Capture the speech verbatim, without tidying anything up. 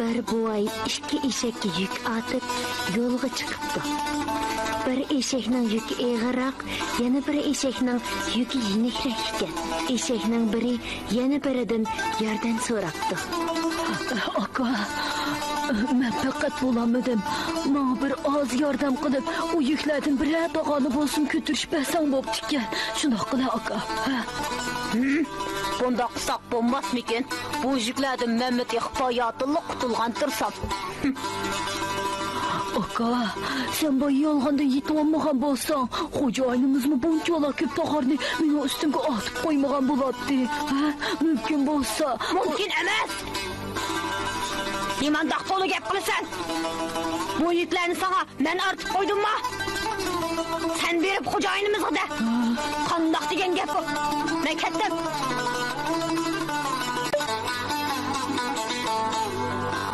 بىر بوۋاي ئىككى ئېشەككە يۈك ئارتىپ، يولغا چىقىپتۇ. بىر ئېشەكنىڭ يۈكى ئېغىرراق، يەنە بىر ئېشەكنىڭ يۈكى يېنىكرەك ئىكەن. ئېشەكنىڭ بىرى يەنە بىرىدىن ياردەم سوراپتۇ. ئاكا، مەن پەقەت بولالمىدىم. ماڭا بىر ئاز ياردەم قىلىپ، ئۇ يۈكلەردىن بىرەر تاغارنى بولسىمۇ كۆتۈرۈشۈپ بەرسەڭ بوپتىكەن. شۇنداق قىلە، ئاكا. ھە؟ ھىم، بۇنداق قىلساق بولماسمىكىن؟ بۇ يۈكلەردىن مەممىتى باياتىنلا قۇتۇلغان تۇرسام. ئاكا، سەن بايا يالغاندىن يېتىۋالمىغان بولساڭ، خوجايىنىمىزمۇ بۇنچىۋالا كۆپ تاغارنى مېنىڭ ئۈستۈمگە ئارتىپ قويمىغان بولاتتى. ھە؟ مۇمكىن بولسا. مۇمكىن ئەمەس! نېمانداق تولا گەپ قىلىسەن؟ بۇ يۈكلەرنى ساڭا مەن ئارتىپ قويدۇممۇ؟ سەن بېرىپ خوجايىنىمىزغا دە. قانداق دېگەن گەپ بۇ؟ مەن كەتتىم.